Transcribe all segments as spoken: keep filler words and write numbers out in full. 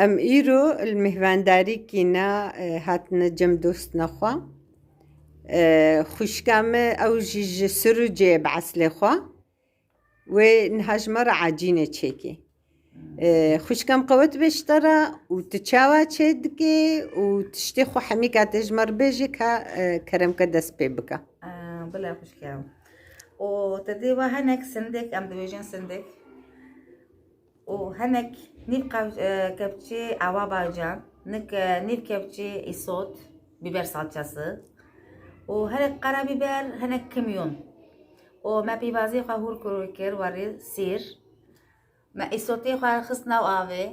Em îro li mêhvandarîkî ne, e, hatine cem dostna xwe. E, xwişka me ew jî ji Sirûcê ye bi eslê xwe. Wê niha ji me re ecînê çêkê. E, xwişka min qewet bê ji te re û tu çawa çêdikê û tiştê xwe hemîka tê ji me re bêjê ka, e, kerem ke dest pê bike. Aa, bila xwişka min. Û te dê ve hinek sindek, em dibêjin sindek. Û hinek nîv qev-, e, kepçê ava bacan, nik, e, nîv kepçê îsot, biber salçası. Û hinek qara biber, hinek kimyon. Û me pîvazê xwe hûr kurû kir, werî sîr. Me îsotê xwe xist nav avê.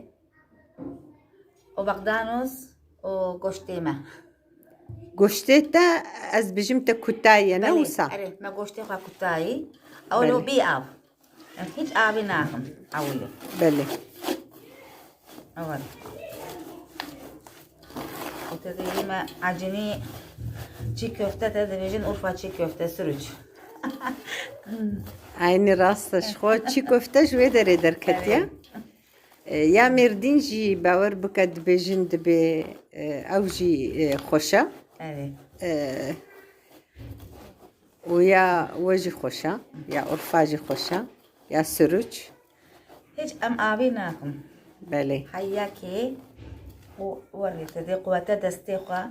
Û baqdanos û goştê me. Goştê te ez bijim te kutayî ye, ne Belê, wisa? Erê, me goştê xwe kutayî. Ew lo Belê. Bî av. Em hiç avê naxin. Ewilî. Belê. Ew e. Û te dê me ecinî çî köfte te dibêjin Urfa çî köfte, Sirûc. Eynî rast e. Ji xwe çî köfte ji wê derê derketiye. Erê. E, ya Mêrdîn jî bawer bike dibêjin dibê, e, ew jî, e, xweş e. Erê. E, û ya we jî xweş e, ya Urfa jî xweş e, ya Sirûc. Hiç em avê naxin. Belê. Heyekê û werê te dê quwete destê xwe.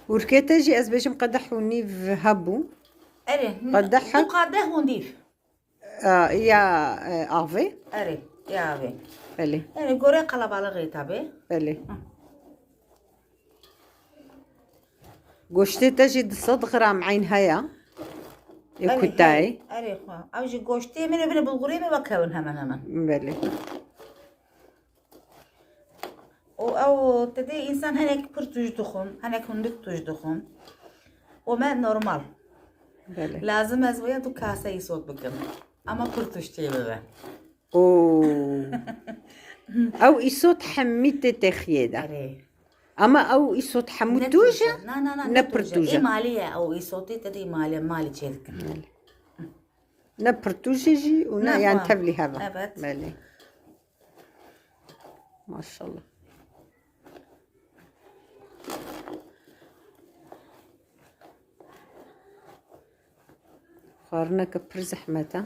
Hûrkê te jî ez bêjim qedeh û nîv hebû. Erê, Qedeh du qedeh û nîv. A, ya, e, avê? Erê, ya avê. Belê. Erê, gore qalabalixê tabi. Belê. Hı. Goştê te jî du sed gram eyn heye. Ê Erê, kutayê. Hey, erê xwe. Ew jî goştê min û binê bulgurê min wek hev in hemen hemen. Belê. Û ew te dê însan hinek pir tûj dixwin, hinek hundik tûj dixwin. Û me normal. Belê. Lazim ez waya du kase îsot bikim. Ama pir tûj çê bibe. Oo. Ew îsot hemî tê texiyê de. Erê. Ama ew îsot hemû Ne tûj e? tûj e. Na, na, na, Ne ne pir tûj e. Tûj e. Ê malî ye ew îsotê, te dê malê, malî çê dikin. Belê. Ne pir tûj e jî û ne Ne yan xwe. Tevlî heva. Evet. Belê. Maşallah. Xwarineke pir zehmet e.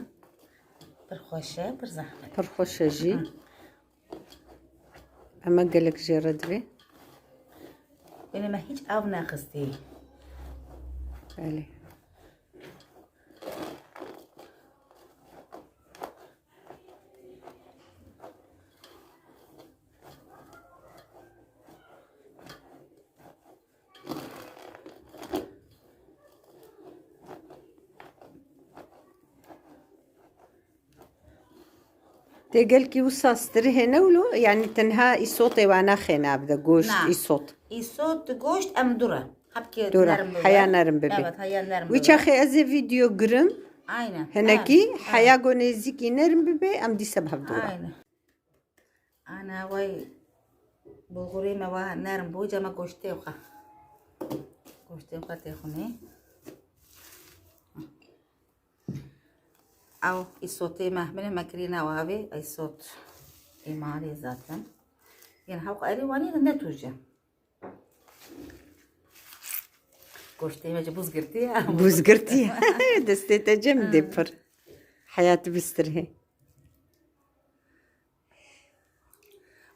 Pir xweş e, pir zehmet. Pir xweş e jî. Hı. Ema gelek jê re divê. Belê me hiç av nexistî. Belê. Tê gelkî wisa stirihê ne wilo? Yanî tenha îsotê wa naxê navde, goşt, Na. Îsot. Îsot, goşt em dure. Hepkê Dure. Nerim bibe. Heya nerim bibe. Evet, heya nerim Wî bibe. Çaxê ez ê vîdeo girim. Aynen. Hinekî, Ha, ha. Heya go nêzîkî nerim bibe, em dîse bi hev dure. Aynen. Ana way bulgurê me wa nerm bû, cema goştê xwe. Goştê xwe têxunê. Ew îsotê me, binê me kirî nav avê, îsot îmarê zaten. Yên hewq erê wanî ne tûje. Goştê me ji bûz girtiye. Bûz girtiye. Destê te cem dê pir. Heyat bistirhê.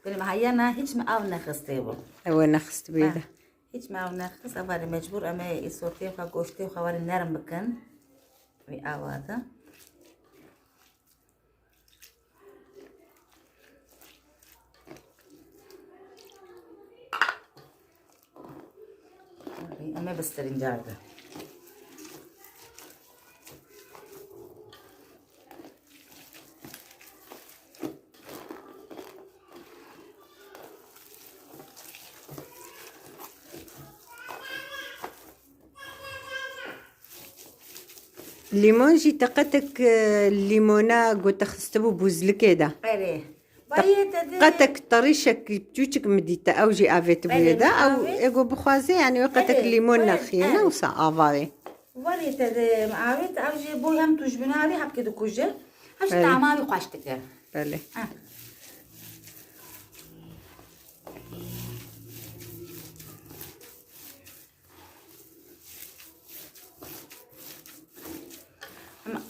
Benim heyana hiç mi av nexistê bû. Ew ê nexist bê Ha, de. Hiç mi av nexist, ev erê mecbur em ê îsotê xwe, goştê xwe werê nerm bikin. Wî ava de. Em ê bistirin carde. Lîmon jî te qetek, e, lîmona ku te xistibû bûzlikê de. Erê. Te Bayê te dê qetek terîşek çûçik min dîte, ew jî avêtibûye Erê, de. Ew avê. Ê ku bixwaze, yanî wê qetek Erê, lîmon erê, nexîye, ne erê. Wisa avayê. Warê te dê avêt, ew jî bo hem tûj bin avê hepkê dikuje. Hem jî Erê. Tama wî xweş dike. Belê. Heh.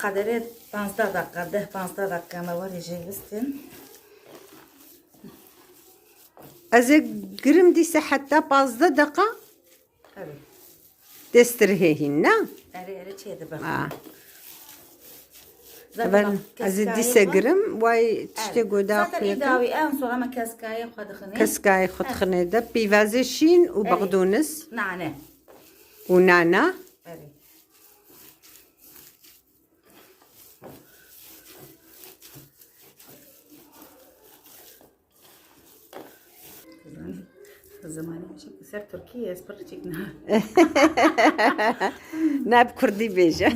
Qederê panzdeh deqa, deh panzdeh deqa me warê jê vistin. Ez ê girim dîse heta panzdeh deqa Evet. Desttir hêhîn, ne? Erê, erê, çê dibe. Ha. Zaten Ben bak, ez ê keskayê dîse xwe. Girim, way tiştê Evet. Goda Zaten xuya î dawî en sona me keskayê xwe dixinê. Keskayê xwe Evet. Dixinê de, pîvazê şîn û Evet. Bexdûnis. Nane. Û nana. Evet. Zimanê min jî ser Tirkî ye, ez pir çêk na. Ne bi Kurdî bêje.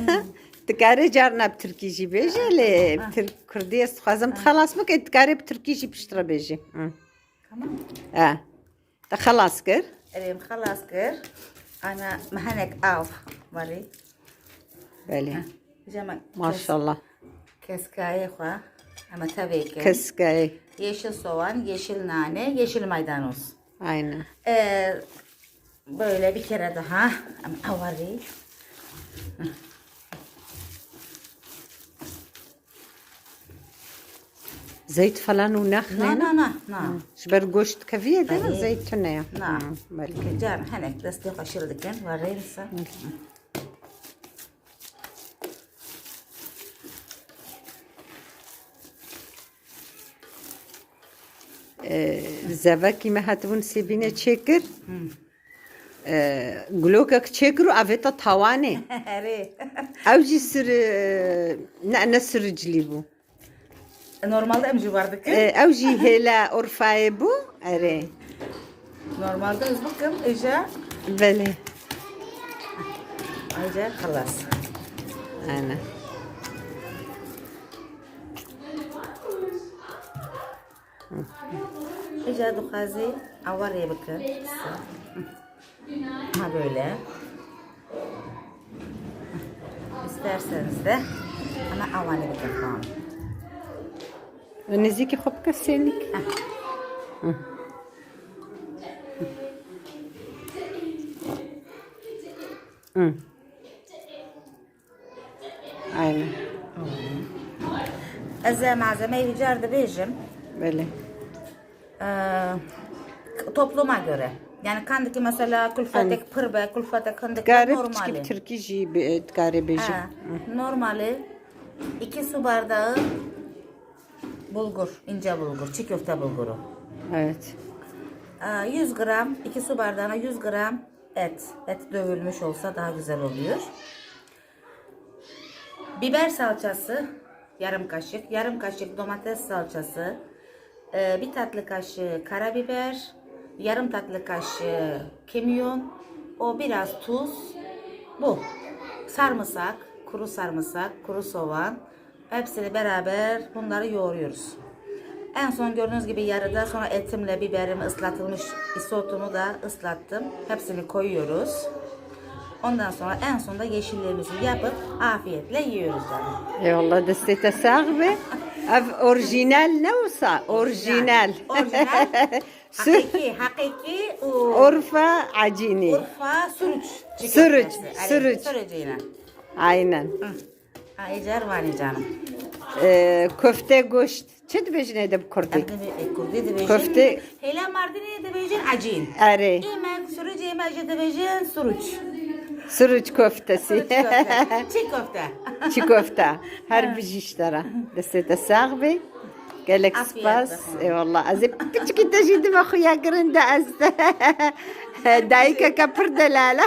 Dikarê carna bi Tirkî jî bêje, lê bi Tirk-, Kurdî ez dixwazim xelas bike, dikarê bi Tirkî jî piştre bêje. Hı. Tamam. E. Te xelas kir? Erê, em xelas kir. Ana me hinek av varê. Belê. Cema kes-, Maşallah. Keskayê xwe. Ama tabii ki. Keskayê. Yeşil soğan, yeşil nane, yeşil maydanoz. Aynen. Ee, böyle bir kere daha. Ama avarî. Zeyt falan û nexne Na, ne? Na, na, na. Hı. Ji ber goşt keviye de Belê. Zeyt tune ya. Na. Hı, belê. Car hinek destê xwe şil dikin, warê insan. Ee, zevekî me hatibûn sêbîne çêkir. Hı. Ee, gulokek çêkir û avêta tawanê. Erê. Ew jî sir-, e, ne, ne siricilî bû. Normalde em jî war dikin. Ee, ew jî hêla Urfayê bû. Erê. Normalde ez bikim, îja Belê. Îja xelas. Aynen. Îja dixwazî awarê bikin. Ha böyle. İsterseniz de ama awanê bikin falan. Nêzîkî xwe bike sênik. Heh. Hı. Hı. Aynen. Ez malzemeyi bir car dibêjim. Belê. Ee, topluma göre. Yani kandiki mesela kulfetek pir be, kulfetek hindik be Dikarê piçkî bi normali. Tirkî jî bi-, dikarê bêjî. Ha, normali iki su bardağı bulgur, ince bulgur, çiğ köfte bulguru. Evet. Ee, yüz gram, iki su bardağına yüz gram et. Et dövülmüş olsa daha güzel oluyor. Biber salçası, yarım kaşık, yarım kaşık domates salçası, e, bir tatlı kaşığı karabiber, yarım tatlı kaşığı kimyon, o biraz tuz. Bu sarımsak, kuru sarımsak, kuru soğan, hepsini beraber bunları yoğuruyoruz. En son gördüğünüz gibi yarıda sonra etimle biberimi ıslatılmış isotumu da ıslattım. Hepsini koyuyoruz. Ondan sonra en sonda yeşilliğimizi yapıp afiyetle yiyoruz canım. Eyvallah, destê te sax be. Ev orijinal ne wisa? Orijinal. Orijinal. Sü- Hakiki, hakiki u Urfa acini. Urfa Suruç. Suruç, Suruç. Suruç yine. Aynen. Hı. Ha, icar vanî canım. Ee, köfte goşt. Çi dibêjin ê de bi kurdî? Em dibê-, e, kurdî dibêjin. Köfte. Hêla Mardinî dibêjin acîn. Erê. Ê me Surucê me jî dibêjin suruç. Suruç köftesi. Suruç köfte. Çiğ köfte. Çiğ köfte. Her bijî ji te re. Destê te sax be. Gelek Afiyet spas. Olsun. Eyvallah. Ez ê piçikî te jî dime xuya kirin de ez. Dayikeke pir delal e.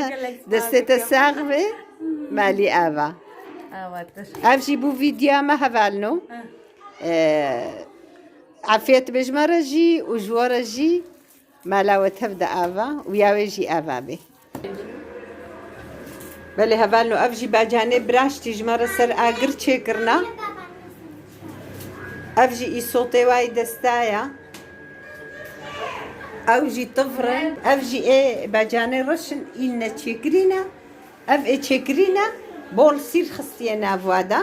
Gelek spas. Destê te sax be. Malî ava. Avatir. Ev jî bû vîdyoya me hevalno. Heh. Ee, afiyet be ji me re jî û ji we re jî mala we tev de ava û ya wê jî ava be. Belê hevalno, ev jî bacanê biraştî ji me re ser agir çêkirina. Ev jî îsotê wayî desta ya. Ew jî tivr in. Ev jî ê bacanê reş in, îne çêkirîne. Ev ê çêkirîne, bol sîr xistiye nav wa de.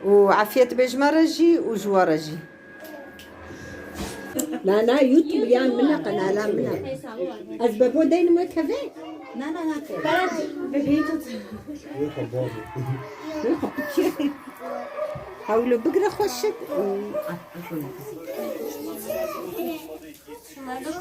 Û afiyet be ji me re jî û ji we re jî. Na, na, YouTube yan min e, qenala min e. Ez bebo deynim we keve. Na, na, na. Berat, bebeği tut. Hewlo bigire xweşik û Şunları da